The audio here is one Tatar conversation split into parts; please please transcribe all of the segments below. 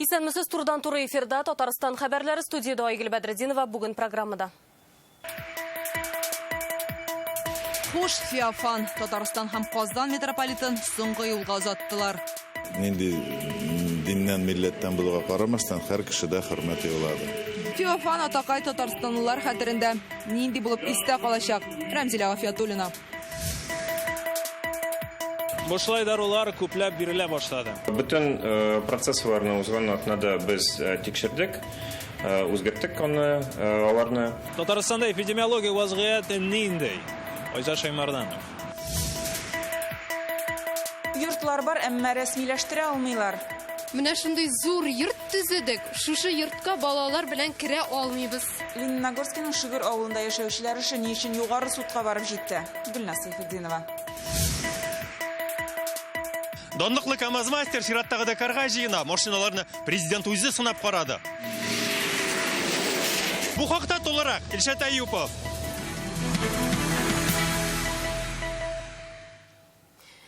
Исәнмесез, турыдан-туры эфирда Татарстан хәбәрләре, студиядә Айгөл Бәдретдинова, бүген программада. Хуш, Феофан, Татарстан һәм Казан митрополитын соңгы юлга озаттылар. Нинди диннән, милләттән булуга карамастан, һәр кешедә хөрмәт югалады. Феофан атакай татарстанлылар хәтерендә нинди булып истә калачак? Рәмзилә Гафиятуллина. Бушлай дарулар күпләп бирелә башлады. Бөтен процессларны узган атнада без тикшердек, үзгәрттек аны, аларны. Татарстанда эпидемиологик вазгыять нинди? Айзат Шаймарданов. Йортлар бар, әмма рәсмиләштерә алмыйлар. Менә шундый зур йорт төзедек, шушы йортка балалар белән керә алмыйбыз. Лениногорскиның Шөгер авылында яшәүчеләр эше ни өчен югары судка барып җитте? Гөлназ Сәйфетдинова. Данлыклы КАМАЗ-мастер чираттагы Дакарга җыена. Машиналарны президент үзе сынап карады. Бу хакта тулырак Илшат Әюпов.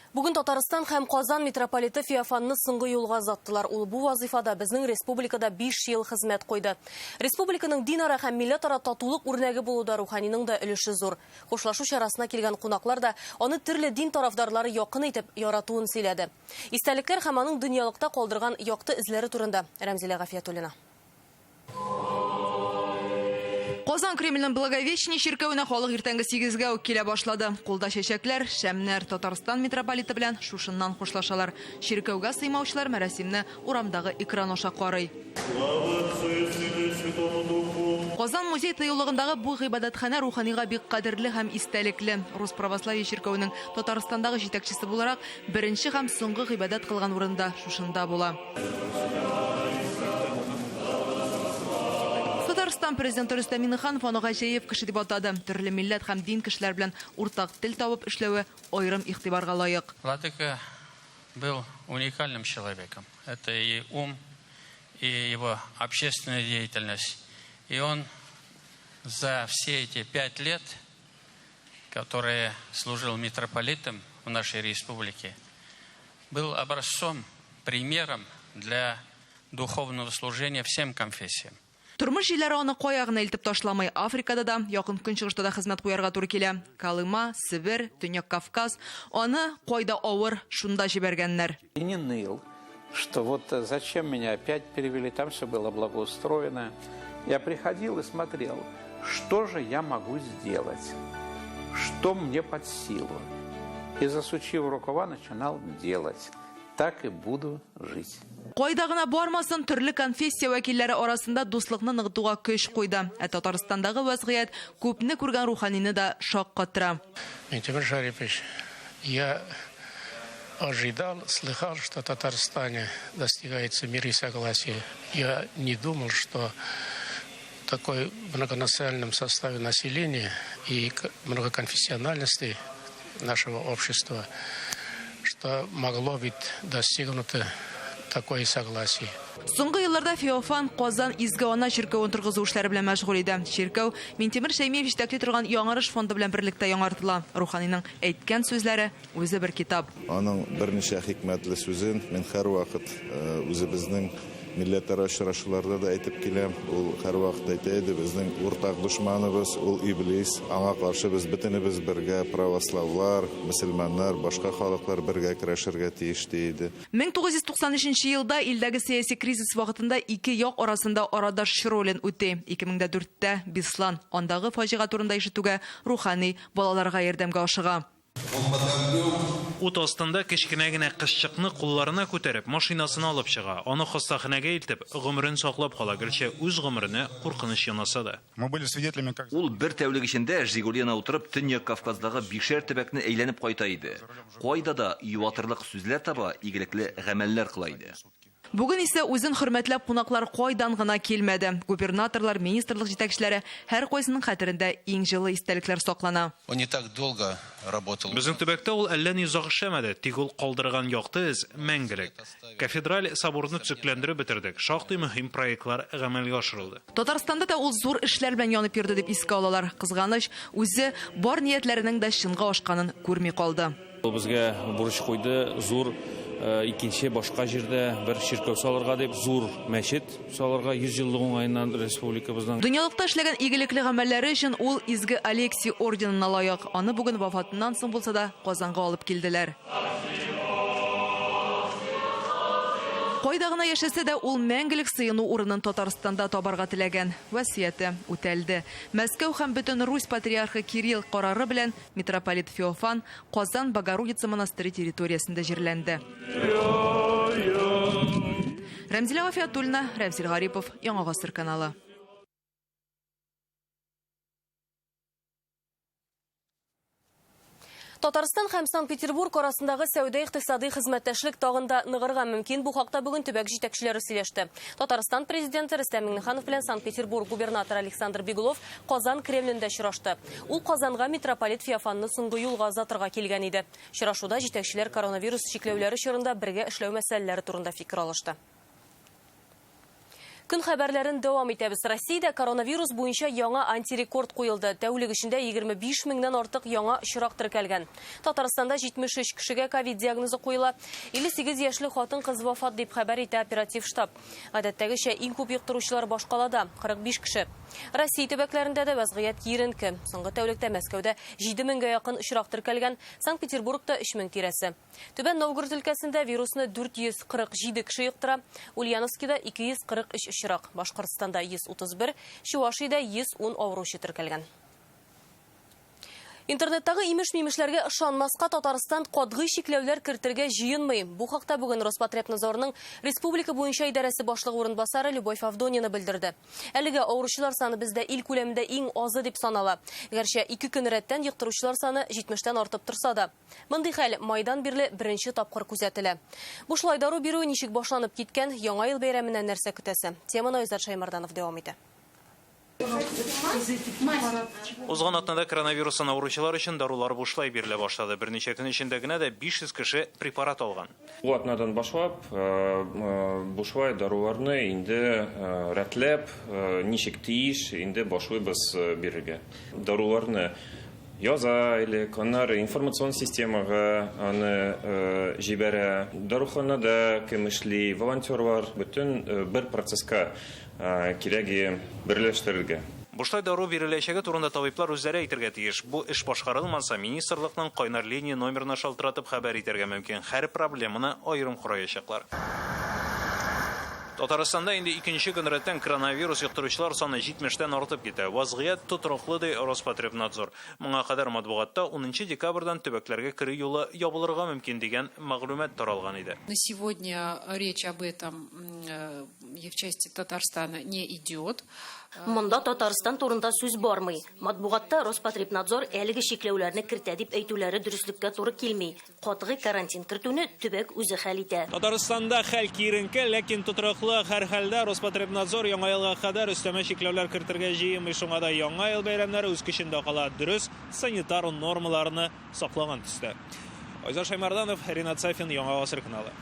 Бүген Татарстан һәм Казан митрополиты Феофанны соңгы юлга озаттылар. Ул бу вазыйфада безнең республикада 5 ел хезмәт куйды. Республиканың динара һәм милләтара татулык үрнәге булуда руханиның да өлеше зур. Хушлашу чарасына килгән кунаклар да аны төрле дин тарафдарлары якын итеп яратуын сөйләде. Истәлекләр һәм аның дөньялыкта калдырган якты эзләре турында Рәмзилә Гафиятуллина. Казан Кремльнең Благовещение чиркәвенә халык иртәнге 8-гә үк килә башлады. Кулда чәчәкләр, шәмнәр. Татарстан митрополиты белән шушыннан хушлашалар. Чиркәүгә сыймаучылар мәрасимне урамдагы экран аша карый. Казан музей тыюлыгындагы бу гыйбадәтханә руханига бик кадерле һәм истәлекле. Рус православие чиркәвенең Татарстандагы җитәкчесе буларак, беренче һәм соңгы гыйбадәт кылган урында шушында була. Татарстан президенты Рөстәм Миңнеханов аны гаҗәеп кеше дип атады. Төрле милләт һәм дин кешеләр белән уртак тел табып эшләве аерым игътибарга лаек. Владыка был уникальным человеком. Это и ум, и его общественная деятельность. И он за все эти 5 лет, которые служил митрополитом в нашей республике, был образцом, примером для духовного служения всем конфессиям. Тормыш җилләре аны кая гына илтеп ташламый. Африкада да, Якын Көнчыгышта да хезмәт куярга туры килә. Колыма, Себер, Төньяк Кавказ. Аны кайда авыр, шунда җибәргәннәр. И не ныл, что вот зачем меня опять перевели, там все было благоустроено. Я приходил и смотрел, что же я могу сделать, что мне под силу. И, засучив рукава, начинал делать. Так и буду жить. Кайда гына бармасын, төрле конфессия вәкилләре арасында дуслыкны ныгытуга көч куйды. Ә Татарстандагы вәзгыять күпне күргән руханины да шаккатыра. Минтимер Шарипович, я ожидал, слыхал, что в Татарстане достигается мир и согласие. Я не думал, что в такой многонациональном составе населения и многоконфессиональности нашего общества, что могло быть достигнуто такое согласие. Соңгы елларда Феофан Казан Изге Ана чиркәвен торгызу эшләре белән мәшгуль иде. Чиркәү Минтимер Шәймиев җитәкли торган Яңарыш фонды белән берлектә яңартыла. Руханиның әйткән сүзләре үзе бер китап. Аның берничә хикмәтле сүзен мин һәрвакыт үзебезнең милләтара очрашуларда да әйтеп киләм. Ул һәрвакыт әйтә иде, безнең уртак дошманыбыз ул иблис. Аңа каршы без бөтенебез бергә, православлар, мөселманнар, башка халыклар бергә көрәшергә тиеш ди иде. 1993 елда илдәге сәяси кризис вакытында ике як арасында арадаш ролен үти. 2004-тә Беслан андагы фаҗига турында ишетүгә рухани балаларга ярдәмгә ашыга. Ут астында кечкенә генә кызчыкны кулларына күтәреп, машинасына алып чыга. Аны хастаханәгә илтеп, гомерен саклап кала, гәрчә үз гомеренә куркыныч янаса да. Мы были свидетелями, как Ул бер тәүлек эчендә Жигулина утырып, Төньяк Кавказдагы бишәр төбәкне әйләнеп кайта иде. Кайда да юатырлык сүзләр таба, игелекле гамәлләр кыла иде. Бүген исә үзен хөрмәтләп кунаклар кайдан гына килмәде. Губернаторлар, министрлык җитәкчеләре һәр кайсының хәтерендә иң җылы истәлекләр саклана. Он не так долго работал. Безнең төбәктә ул әллә ни озак эшләмәде, тик ул калдырган якты эз мәңгелек. Кафедраль соборны төзекләндереп бетердек. Шактый мөһим проектлар гамәлгә ашырылды. Татарстанда да ул зур эшләр белән янып йөрде дип искә алалар. Кызганыч, үзе бар ниятләренең дә чынга ашканын күрми калды. Ул безгә бурыч куйды, зур икенче башка җирдә бер чиркәү салырга дип, зур мәчет салырга 100 еллык уңаеннан республикабызның. Дөньялыкта эшләгән игелекле гамәлләре өчен ул Изге Алексий орденына лаек. Аны бүген вафатыннан соң булса да Казанга алып килделәр. Кайда гына яшәсә дә, ул мәңгелек сыену урынын Татарстанда табарга теләгән. Васыяте үтәлде. Мәскәү һәм бөтен Русь патриархы Кирилл карары белән митрополит Феофан Казан Богородица монастыре территориясендә җирләнде. Рәмзилә Гафиятуллина, Рәмзил Гарипов, Яңа Гасыр каналы. Татарстан һәм Санкт-Петербург арасындагы сәүдә-икътисади хезмәттәшлек тагын да ныгырга мөмкин. Бу хакта бүген төбәк җитәкчеләре сөйләште. Татарстан президенты Рөстәм Миңнеханов белән Санкт-Петербург губернаторы Александр Беглов Казан Кремлендә очрашты. Ул Казанга митрополит Феофанны соңгы юлга озатырга килгән иде. Очрашуда җитәкчеләр коронавирус чикләүләре чорында бергә эшләү мәсьәләләре турында фикер алышты. Көн хәбәрләрен дәвам итәбез. Россиядә коронавирус буенча яңа антирекорд куелды. Тәүлек эчендә 25 меңнән артык яңа очрак теркәлгән. Татарстанда 73 кешегә ковид диагнозы куела. 58 яшьлек хатын-кыз вафат дип хәбәр итә оператив штаб. Гадәттәгечә иң күп йоктыручылар башкалада 45 кеше. Россия төбәкләрендә дә вазгыять киеренке. Соңгы тәүлектә Мәскәүдә 7 меңгә якын очрак теркәлгән, Санкт-Петербургта 3 мең тирәсе. Түбән Новгород өлкәсендә вирусны 447 кеше йоктыра, Ульяновскида 243 очрак, Башкортстанда 131, Чувашиядә 110 авыручы теркәлгән. Интернеттагы имеш-мимешләргә ышанмаска Татарстан катгый чикләүләр кертергә җыенмый. Бу хакта бүген Роспотребнадзорның республика буенча идарәсе башлыгы урынбасары Любовь Авдонина белдерде. Әлегә авыручылар саны бездә ил күләмендә иң азы дип санала. Гәрчә ике көн рәттән йоктыручылар саны 70-тән артып торса да. Мондый хәл майдан бирле беренче тапкыр күзәтелә. Бушлай дару бирү ничек башланып киткән, Яңа ел бәйрәменнән нәрсә көтәсе? Теманы Айзат Шәймәрданов дәвам итә. Узган атнада коронавирустан авыручылар өчен дарулар бушлай бирелә башлады. Берничә көн эчендә генә дә 500 кеше препарат алган. Бу атнадан башлап, бушлай даруларны инде рәтләп, ничек тиеш, инде башлыйбыз бирергә. Даруларны яза элек, аннары информацион системага аны җибәрә. Даруханада кем эшли, волонтерлар, бөтен бер процесска кирәге берләштерергә. Бушлай дару биреләчәге турында табиблар үзләре әйтергә тиеш. Бу эш башкарылмаса, министрлыкның кайнар линия номерына шалтыратып хәбәр итәргә мөмкин. Һәр проблеманы аерым караячаклар. Татарстанда инде икенче көн рәттән коронавирус йоктыручылар саны 70-тән артып китә. Вазгыять тотрыклы, ди Роспотребнадзор. Моңа кадәр матбугатта 10 декабрьдән төбәкләргә керү юлы ябылырга мөмкин дигән мәгълүмат таралган иде. На сегодня речь об этом в части Татарстана не идет. Монда Татарстан турында сүз бармый. Матбугатта Роспотребнадзор әлеге чикләүләрне кертә дип әйтүләре дөреслеккә туры килми. Катгый карантин кертүне төбәк үзе хәл итә. Татарстанда хәл киеренке, ләкин тотрыклы. Һәр хәлдә Роспотребнадзор Яңа елга кадәр өстәмә чикләүләр кертергә җыенмый. Шуңа да Яңа ел бәйрәмнәре үз көчендә кала. Дөрес, санитар нормаларны саклаган төстә. Айзар Шәймәрданов, Ринат Сафин, Яңа Гасыр каналы.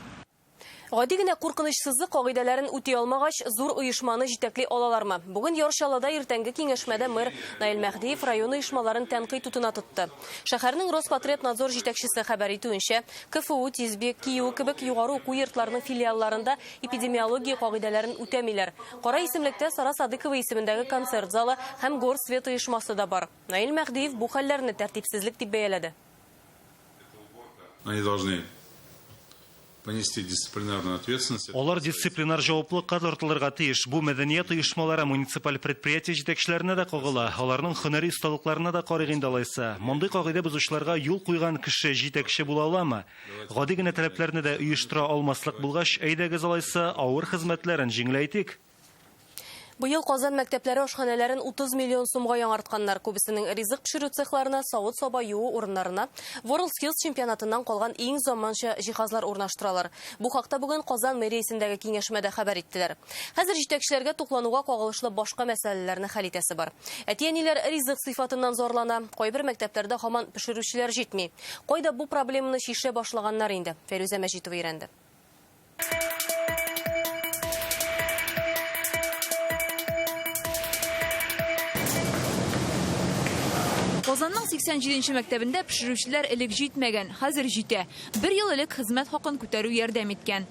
Гади генә куркынычсызлык кагыйдәләрен үти алмагач, зур оешманы җитәкли алалармы? Бүген Яр Чаллыда иртәнге киңәшмәдә мэр Наил Мәһдиев район оешмаларын тәнкыйть утына тотты. Шәһәрнең Роспотребнадзор җитәкчесе хәбәр итүенчә, КФУ, ТИСБИ, КИУ кебек югары уку йортларының филиалларында эпидемиология кагыйдәләрен үтәмиләр. Кара исемлектә Сара Садыкова исемендәге концерт залы һәм Горсвет оешмасы да бар. Наил Мәһдиев бу хәлләрне тәртипсезлек дип бәяләде. Они должны понести дисциплинарную ответственность. Алар дисциплинар җаваплылыкка тартылырга тиеш. Бу мәдәният оешмалары, муниципаль предприятие җитәкчеләренә дә кагыла. Аларның һөнәри осталыкларына да карыйк инде алайса. Мондый кагыйдә бозучыларга юл куйган кеше җитәкче була аламы? Гади генә таләпләрне дә оештыра алмаслык булгач, әйдәгез алайса, авыр хезмәтләрен җиңеләйтик. Быел Казан мәктәпләре ашханәләрен 30 миллион сумга яңартканнар. Күбесенең ризык пешерү цехларына, савыт-саба юу урыннарына WorldSkills чемпионатыннан калган иң заманча җиһазлар урнаштыралар. Бу хакта бүген Казан мэриясендәге киңәшмәдә хәбәр иттеләр. Хәзер җитәкчеләргә туклануга кагылышлы башка мәсьәләләрне хәл итәсе бар. Әти-әниләр ризык сыйфатыннан зарлана. Кайбер мәктәпләрдә һаман пешерүчеләр җитми. Кайда бу проблеманы чишә башлаганнар инде? Фәйрүзә Мәҗитова өйрәнде. Казанның 87 нче мәктәбендә пешерүчеләр элек җитмәгән, хәзер җитә. Бер ел элек хезмәт хакын күтәрү ярдәм иткән.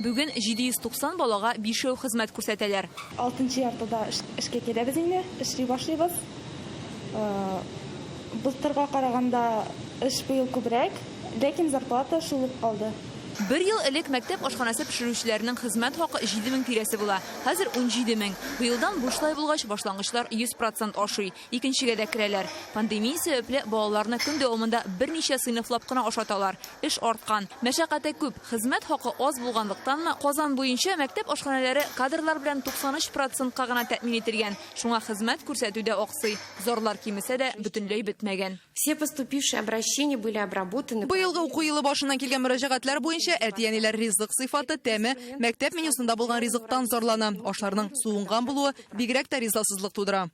Бүген 790 балага бишәү хезмәт күрсәтәләр. Алтынчы яртыда эшкә киләбез инде, эшли башлыйбыз. Былтырга караганда эш быел күбрәк, ләкин зарплата шул ук калды. Бер ел элек мәктәп ашханәсе пешерүчеләренең хезмәт хакы 7 мең тирәсе була, хәзер 17 мең. Быелдан бушлай булгач, башлангычлар 100 процент ашый. Икенчегә дә керәләр. Пандемия сәбәпле, балаларны көн дәвамында берничә сыйныфлап кына ашаталар. Эш арткан. Мәшәкате күп. Хезмәт хакы аз булганлыктанмы, Казан буенча мәктәп ашханәләре кадрлар белән 93 процентка гына тәэмин ителгән. Шуңа хезмәт күрсәтү дә аксый. Зарлар кимесә дә, бөтенләй бетмәгән. Все поступившие обращения были обработаны. Быелгы уку елы башыннан килгән мөрәҗәгатьләр буенча әти-әниләр ризык сыйфаты, тәме, мәктәп менюсында булган ризыктан зарлана. Ашларның суынган булуы бигрәк тә ризасызлык тудыра.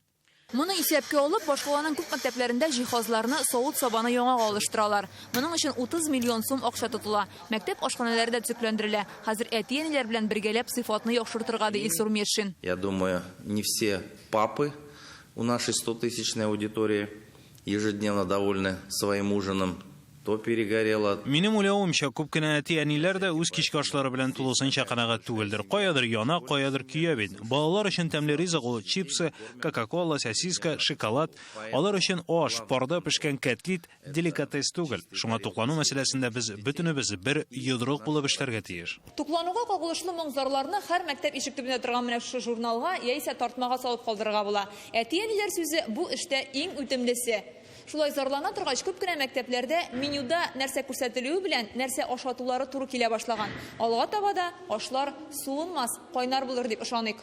Моны исәпкә алып, башкаланың күп мәктәпләрендә җиһазларны, савыт-сабаны яңага алыштыралар. Моның өчен 30 миллион сум акча тотыла. Мәктәп ашханәләре дә төзекләндерелә. Хәзер әти-әниләр белән бергәләп сыйфатны яхшыртырга, ди Илсур Метшин. Я думаю, не все папы у нашей 100-тысячной аудитории ежедневно довольны своим ужином. То перегорело. Минем уйлавымча, күп кенә әти-әниләр дә үз кичке ашлары белән тулысынча канәгать түгелдер. Каядыр яна, каядыр көя бит. Балалар өчен тәмле ризык ул чипсы, кока-кола, сосиска, шоколад. Алар өчен аш, парда пешкән кәтлит деликатес түгел. Шуңа туклану мәсьәләсендә без бөтенебез бер йодрык булып эшләргә тиеш. Туклануга кагылышлы моң-зарларны һәр мәктәп ишек төбендә торган менә шушы журналга яисә тартмага салып калдырырга була. Әти-әниләр сүзе бу эштә иң үтемлесе. Шулай зарлана торгач, күп кенә мәктәпләрдә менюда нәрсә күрсәтелүе белән нәрсә ашатулары туры килә башлаган. Алга таба да ашлар суынмас, кайнар булыр дип ышаныйк.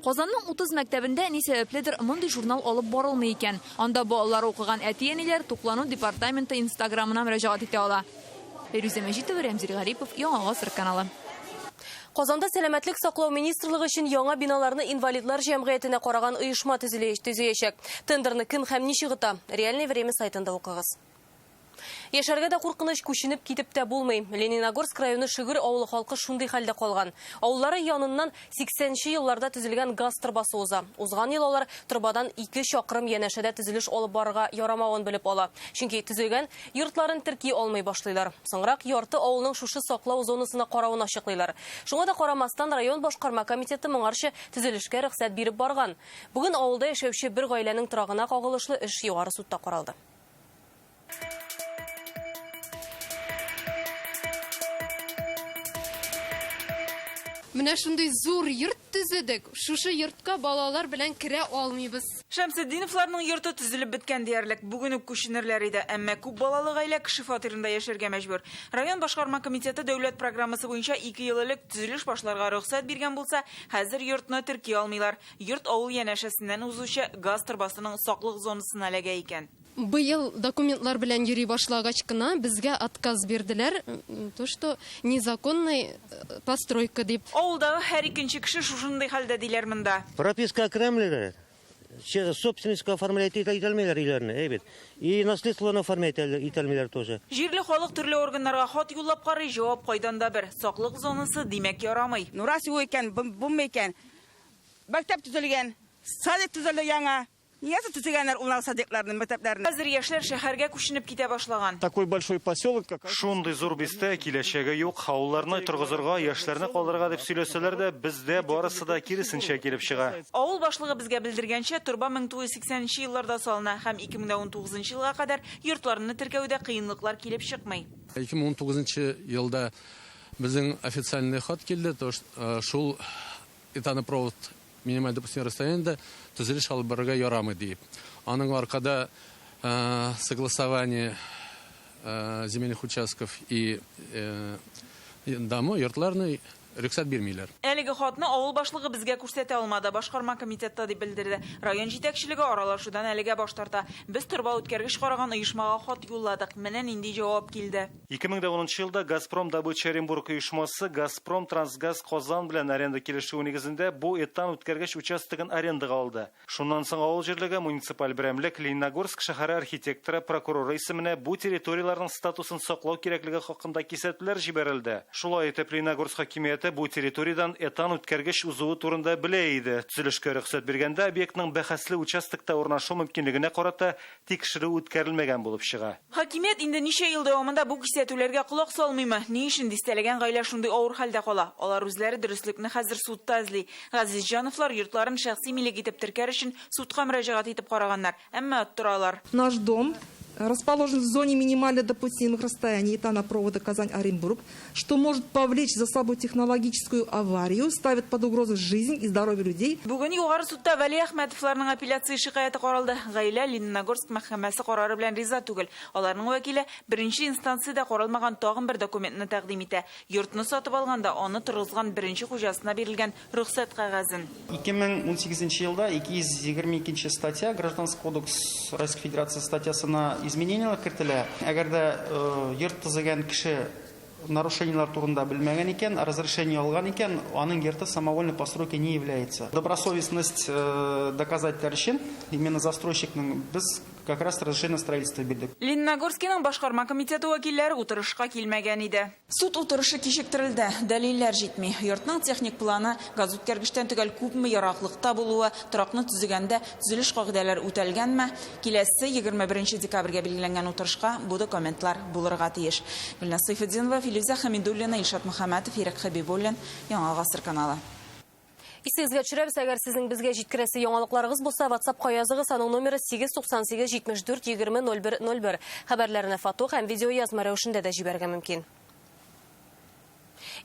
Казанның 30 мәктәбендә ни сәбәпледер мондый журнал алып барылмый икән. Анда балалары укыган әти-әниләр туклану департаменты инстаграмына мөрәҗәгать итә ала. Фәйрүзә Мәҗитова, Рәмзил Гарипов, Яңа Гасыр каналы. Казанда сәламәтлек саклау министрлыгы өчен яңа биналарны инвалидлар җәмгыятенә караган оешма төзеячәк. Тендерны кем һәм ничек ота? Реальное время сайтында укыгыз. Яшәргә дә куркыныч, күченеп китеп тә булмый. Лениногорск районы Шөгер авылы халкы шундый хәлдә калган. Авыллары яныннан 80 нче елларда төзелгән газ торбасы уза. Узган ел алар торбадан 2 чакрым янәшәдә төзелеш алып барырга ярамавын белеп ала. Чөнки төзегән йортларын терки алмый башлыйлар. Соңрак ярты авылның шушы саклау зонасына каравын ачыклыйлар. Шуңа да карамастан, район башкарма комитеты моңарчы төзелешкә рөхсәт биреп барган. Бүген авылда яшәүче бер гаиләнең торагына кагылышлы эш Югары судта каралды. Менә шундый зур йорт төзедек. Шушы йортка балалар белән керә алмыйбыз. Шәмсетдиновларның йорты төзелеп беткән диярлек. Бүген үк күченерләр иде. Әмма күп балалы гаилә кеше фатирында яшәргә мәҗбүр. Район башкарма комитеты дәүләт программасы буенча 2 ел элек төзелеш башларга рөхсәт биргән булса, хәзер йортны терки алмыйлар. Йорт авыл янәшәсеннән узучы газ торбасының саклык зонасына эләгә икән. Быел документлар белән йөри башлагач кына безгә отказ бирделәр, то что незаконный постройка дип. Авылдагы һәр икенче кеше шушындый хәлдә диләр монда. Прописка керәмлеләр, собственностька оформлять итәлмиләр өйләрне, әйбәт. И наследствоны оформлять итәлмиләр тоже. Җирле халык төрле органнарга хат юллап карый, җавап кайдан да бер. Саклык зонасы, димәк, ярамый. Ну, раз юк икән, булмый икән. Мәктәп төзелгән, садик төзелде яңа. Нигә төзегәннәр ул садикларны, мәктәпләрне? Хәзер яшьләр шәһәргә күченеп китә башлаган. Такой большой поселок, как Шундый зур бистә, киләчәге юк. Авылларны торгызырга, яшьләрне калдырырга дип сөйләсәләр дә, бездә барысы да киресенчә килеп чыга. Авыл башлыгы безгә белдергәнчә, торба 1980 елларда салына һәм 2019 елга кадәр йортларны теркәүдә кыенлыклар килеп чыкмый. 2019 елда безнең официальный хат килде, то шул этанопровод минималь допустимое расстояниедә төзелеш алып барырга ярамый диеп. Аның аркада согласование земельных участков и дамы йортларны рөхсәт бирмиләр. Әлеге хатны авыл башлыгы безгә күрсәтә алмады. Башкарма комитетта дип белдерде. Район җитәкчелеге аралашудан әлегә баш тарта. Без торба үткәргеч караган оешмага хат юлладык. Менә нинди җавап килде. 2010 елда Газпром добыча Оренбург оешмасы Газпром Трансгаз Казан белән аренда килешүе нигезендә бу этан үткәргеч участогын арендага алды. Шуннан соң авыл җирлеге муниципаль берәмлек Лениногорск шәһәре архитекторы прокуроры исеменә бу территорияләрнең статусын саклау кирәклеге хакында кисәтүләр җибәрелде. Шулай итеп, Лениногорск хакимияте хакимияте бу территориядән этан үткәргеч узуы турында белә иде. Төзелешкә рөхсәт биргәндә объектның бәхәсле участокта урнашу мөмкинлегенә карата тикшерү үткәрелмәгән булып чыга. Хакимият инде ничә ел дәвамында бу кисәтүләргә колак салмыймы? Ни өчен дистәләгән гаилә шундый авыр хәлдә кала? Алар үзләре дөреслекне хәзер судта эзли. Газизҗановлар йортларын шәхси милек итеп теркәр өчен судка мөрәҗәгать итеп караганнар, әмма оттыралар. Наш дом расположен в зоне минимально допустимых расстояний этанопровода Казань-Оренбург, что может повлечь за собой технологическую аварию, ставит под угрозу жизнь и здоровье людей. Бүген Югары судта Вәлиәхмәтовларның апелляция шикаяте каралды. Гаилә Лениногорск мәхкәмәсе карары белән риза түгел. Аларның вәкиле беренче инстанциядә каралмаган тагын бер документны тәкъдим итә. Йортны сатып алганда аны торгызган беренче хуҗасына бирелгән рөхсәт кәгазен. 2018 елда 222 нче статья Гражданский кодекс Российской Федерации статьясына изменениеләр кертелә. Әгәр дә йорт төзегән кеше нарушениеләр турында белмәгән икән, разрешение алган икән, аның йорты самовольной постройкой не является. Добросовестность доказать итәр өчен именно застройщикның без как раз разрешение на строительство бирдек. Лениногорскиның башкарма комитеты вәкилләре утырышка килмәгән иде. Суд утырышы кичектерелде. Дәлилләр җитми. Йортның техник планы, газүткәргечтән төгәл күпме ераклыкта булуы, торакны төзегәндә төзелеш кагыйдәләре үтәлгәнме? Киләсе 21 декабрьгә билгеләнгән утырышка бу документлар булырга тиеш. Гөлназ Сәйфетдинова, Филүзә Хәмидуллина, Илшат Мөхәммәтов, Ирек Хәбибуллин, Яңа Гасыр каналы. Исегезгә төшерәбез, әгәр сезнең безгә җиткерәсе яңалыкларыгыз булса, WhatsApp-ка языгыз, аның номеры 898 74 20 01 01. Хәбәрләрне фото һәм видеоязма рәвешендә дә җибәрергә мөмкин.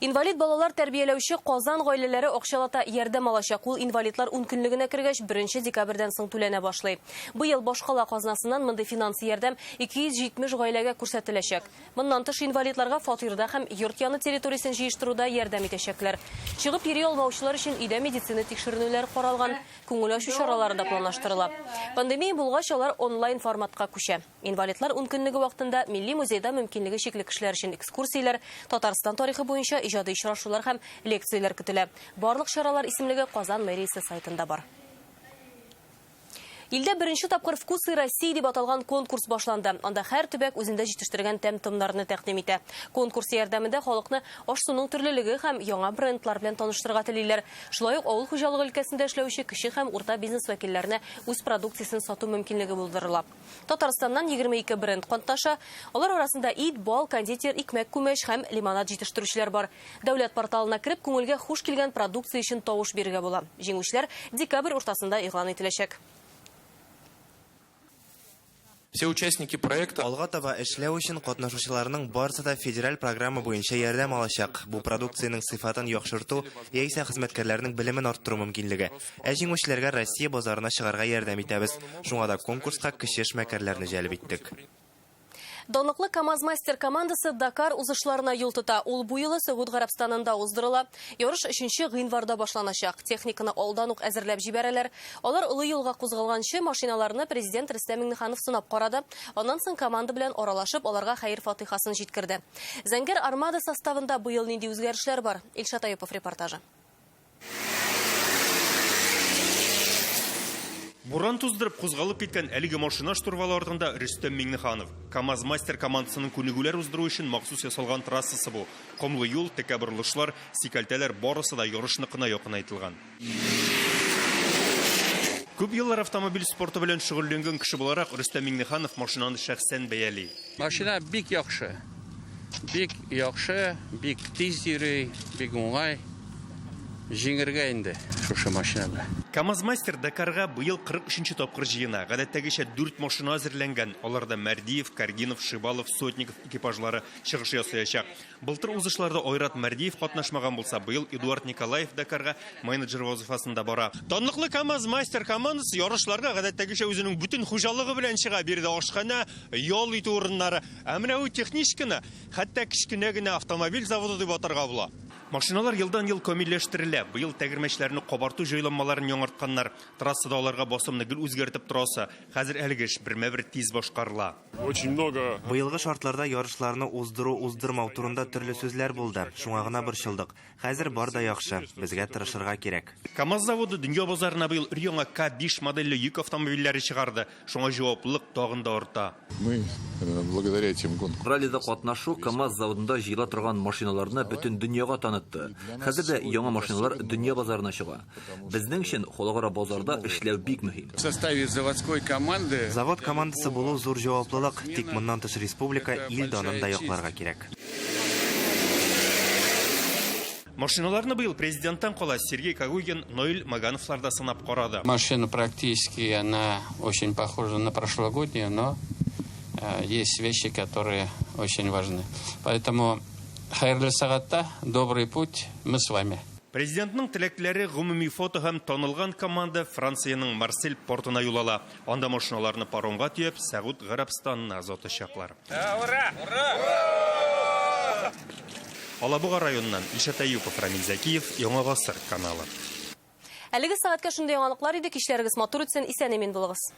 Инвалид балалар тәрбияләүче Казан гаиләләре акчалата ярдәм алачак. Ул инвалидлар ункөнлегенә кергәч, 1 декабрьдән соң түләнә башлый. Быел башкала казнасыннан мондый финанс ярдәм 270 гаиләгә күрсәтеләчәк. Моннан тыш инвалидларга фатирда һәм йорт яны территориясен җыештыруда ярдәм итәчәкләр. Чыгып йөри алмаучылар өчен өйдә медицина тикшеренүләре каралган, күңел ачу чаралары да планлаштырыла. Пандемия булгач, алар онлайн форматка күчә. Инвалидлар ункөнлеге вакытында Милли музейда мөмкинлеге чикле кешеләр өчен экскурсияләр, Татарстан тарихы буенча иҗади очрашулар һәм лекцияләр көтелә. Барлык чаралар исемлеге Казан мэриясе сайтында бар. Илдә беренче тапкыр Вкусы России дип аталган конкурс башланды. Анда һәр төбәк үзендә җитештергән тәм-томнарны тәкъдим итә. Конкурс ярдәмендә халыкны аш-суның төрлелеге һәм яңа брендлар белән таныштырырга телиләр. Шулай ук авыл хуҗалыгы өлкәсендә эшләүче кече һәм урта бизнес вәкилләренә үз продукциясен сату мөмкинлеге булдырыла. Татарстаннан 22 бренд катнаша. Алар арасында ит, бал, кондитер, икмәк, күмәч һәм лимонад җитештерүчеләр бар. Дәүләт порталына кереп, күңелгә хуш килгән продукция өчен тавыш бирергә була. Җиңүчеләр декабрь уртасында игълан ителәчәк. Все участники проекта Алга таба эшләү өчен катнашучыларның барысы да федераль программа буенча ярдәм алачак. Бу продукциянең сыйфатын яхшырту яисә хезмәткәрләрнең белемен арттыру мөмкинлеге. Ә җиңүчеләргә Россия базарына чыгарга ярдәм итәбез. Шуңа да конкурска кече эшмәкәрләрне җәлеп иттек. Данлыклы КАМАЗ-мастер командасы Дакар узышларына юл тота. Ул бу юлы Согуд Гарәбстанында уздырыла. Ярыш 3 гыйнварда башланачак. Техниканы алдан ук әзерләп җибәрәләр. Алар олы юлга кузгалганчы машиналарны президент Рөстәм Миңнеханов сынап карады. Аннан соң команда белән аралашып, аларга хәер-фатыйхасын җиткерде. Зәңгәр армада составында быел нинди үзгәрешләр бар? Илшат Аюпов репортажы. Буран туздырып кузгалып киткән әлеге машина штурвалы артында Рөстәм Миңнеханов. КАМАЗ-мастер командасының күнегүләр уздыру өчен махсус ясалган трассасы бу. Комлы юл, текә борылышлар, сикәлтәләр барысы да ярышныкына якынайтылган. Күп еллар автомобиль спорты белән шөгыльләнгән кеше буларак, Рөстәм Миңнеханов машинаны шәхсән бәяли. Машина бик яхшы. Бик яхшы, бик тиз йөри, бик уңай. Җиңергә инде шушы машина белән. КАМАЗ-мастер Дакарга быел 43 тапкыр җыена. Гадәттәгечә 4 машина әзерләнгән. Аларда Мәрдиев, Каргинов, Шибалов, Сотников экипажлары чыгыш ясаячак. Былтыр узышларда Айрат Мәрдиев катнашмаган булса, быел Эдуард Николаев Дакарга менеджер вазифасында бара. Данлыклы КАМАЗ-мастер командасы ярышларга гадәттәгечә үзенең бөтен хуҗалыгы белән чыга. Биредә ашханә, ял итү урыннары. Ә менә бу техничканы хәтта кечкенә генә автомобиль заводы дип атарга була. Машиналар елдан-ел камилләштерелә. Быел тәгәрмәчләрне кабарту җайланмаларын яңартканнар. Трассада аларга басымны гел үзгәртеп торасы. Хәзер әлеге эш бермә-бер тиз башкарыла. Очень много. Быелгы шартларда ярышларны уздыру, уздырмау турында төрле сүзләр булды. Шуңа гына борчылдык. Хәзер бар да яхшы. Безгә тырышырга кирәк. КАМАЗ заводы дөнья базарына быел өр-яңа К5 модельле йөк автомобильләре чыгарды. Шуңа җаваплылык тагын да арта. Мы благодаря этим гонкам. Раллида катнашу КАМАЗ заводында җыела торган машиналарны бөтен дөньяга таныту. ошатты. Хәзер дә яңа машиналар дөнья базарына чыга. Безнең өчен халыкара базарда эшләү бик мөһим. В составе заводской команды Завод командасы булу зур җаваплылык, тик моннан тыш республика, ил данын да якларга кирәк. Машиналарны быел президенттан кала Сергей Когогин, Наил Магановлар да сынап карады. Машина практически, она очень похожа на прошлогоднюю, но есть вещи, которые очень важны. Поэтому хәерле сәгатьтә, добрый путь, мы с вами. Президентның теләкләре, гомуми фото һәм танылган команда Франциянең Марсель портына юл ала. Анда машиналарны паромга төяп, Сәгуд Гарәбстанына озатачаклар. Ура! Ура! Алабуга районыннан Илшат Әюпов, Рамил Зәкиев, Яңа Гасыр каналы. Әлеге сәгатькә шундый яңалыклар иде. Кичләрегез матур үтсен, исән-имин булыгыз.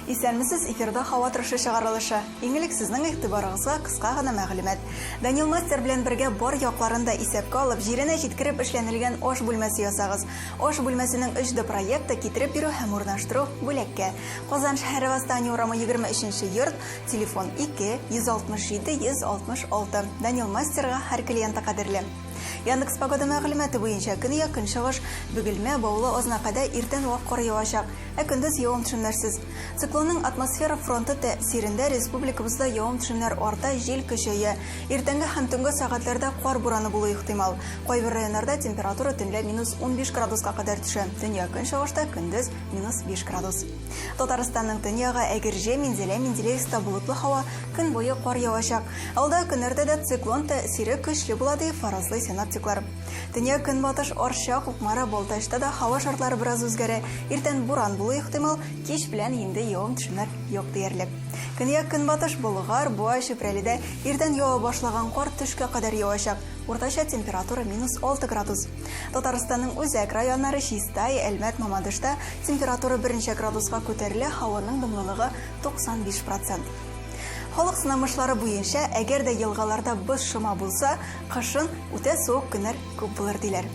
Исәнмесез, эфирда һава торышы чыгарылышы. Иң элек сезнең игътибарыгызга кыска гына мәгълүмат. Данил Мастер белән бергә бар якларын да исәпкә алып, җиренә җиткереп эшләнелгән аш бүлмәсе ясагыз. Аш бүлмәсенең 3D проекты китереп бирү һәм урнаштыру бүләккә. Казан шәһәре Восстание урамы 23 йорт, телефон 2 167 166. Данил Мастерга һәр клиенты кадерле. Яндекс погода мәгълүматы буенча көньяк көнчыгыш Бөгелмә, Баулы, Азнакайда иртән вак кар явачак, ә көндез явым-төшемнәрсез. Циклонның атмосфера фронты тәэсирендә республикабызда явым-төшемнәр арта, җил көчәя. Иртәнге һәм төнге сәгатьләрдә кар бураны булу ихтимал. Кайбер районнарда температура төнлә минус 15 градуска кадәр төшә. Төньяк көнчыгышта көндез минус 5 градус. Татарстанның төньягы Әгерҗе, Минзәлә, Менделеевскта болытлы һава, көн буе кар явачак. Алда көннәрдә дә циклон тәэсире көчле була, дип фаразлый синоптиклар. Төньяк көнбатыш Арча, Кукмара, Балтачта да һава шартлары бераз үзгәрә. Иртән буран булу ихтимал, кич белән инде явым-төшемнәр юк диярлек. Көньяк көнбатыш Болгар, Буа, Чүпрәледә иртән ява башлаган кар төшкә кадәр явачак. Уртача температура минус 6 градус. Татарстанның үзәк районнары Чистай, Әлмәт, Мамадышта температура берничә градуска күтәрелә, һаваның дымлылыгы 95 процент. Халык сынамышлары буенча, әгәр дә елгаларда боз шома булса, кышын үтә суык көннәр күп булыр диләр.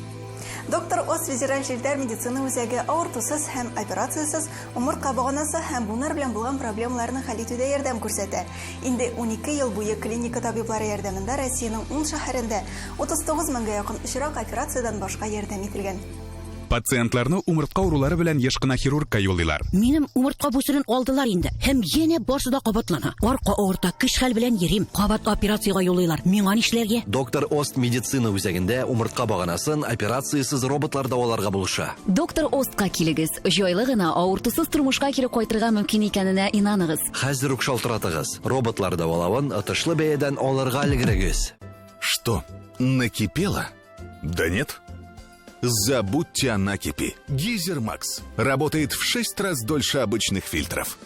Доктор Ос федераль челтәр медицина үзәге авыртусыз һәм операциясез умыртка баганасы һәм буыннар белән булган проблемаларны хәл итүдә ярдәм күрсәтә. Инде 12 ел буе клиника табиблары ярдәмендә Россиянең ун шәһәрендә 39 меңгә якын очрак операциядән башка ярдәм ителгән. Пациентларны умыртка авырулары белән еш кына хирургка юллыйлар. Минем умыртка бүсерен алдылар инде. Һәм янә барсы да кабатлана. Арка авырта, көч-хәл белән йөрим. Кабат операциягә юллыйлар. Миңа нишләргә? Доктор Ост медицина үзәгендә умыртка баганасын операциясез роботлар дәваларга булыша. Доктор Остка килегез. Җайлы гына, авыртусыз тормышка кире кайтырга мөмкин икәненә инаныгыз. Хәзер үк шалтыратыгыз. Роботлар дәвалавын отышлы бәядән алырга өлгерегез. Что, накипело? Да нет. Забудьте о накипи. Гейзер Макс работает в 6 раз дольше обычных фильтров.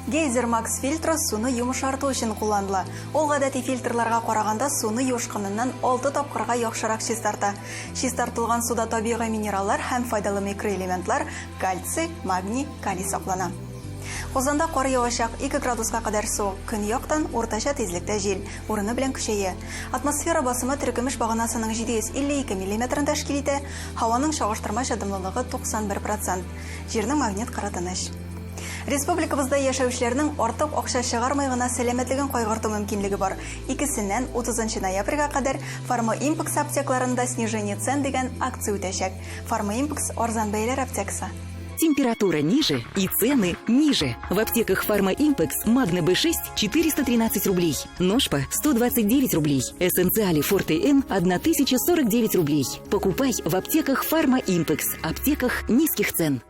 Гейзер Макс фильтры суны йомшарту өчен кулланыла. Ул гадәти фильтрларга караганда суны юшкыныннан 6 тапкырга яхшырак чистарта. Чистартылган суда табигый минераллар һәм файдалы микроэлементлар, кальций, магний, калий саклана. Казанда кар явачак, 2 градуска кадәр суык, көньяктан уртача тизлектә җил, урыны белән көчәя. Атмосфера басымы теркемеш баганасының 752 миллиметрын тәшкил итә, һаваның чагыштырмача дымлылыгы 91 процент. Җирнең магнит кыры тыныч. Республикабызда яшәүчеләрнең артык акча чыгармый гына сәламәтлеген кайгырту мөмкинлеге бар. Икесеннән 30 ноябрьгә кадәр Фармаимпекс аптекаларында снижение цен дигән акция үтәчәк. Фармаимпекс арзан бәяләр аптекасы. Температура ниже и цены ниже. В аптеках Фармаимпекс Магна Б6 413 рублей, Ножпа 129 рублей, Эссенциали Форте М 1049 рублей. Покупай в аптеках Фармаимпекс, аптеках низких цен.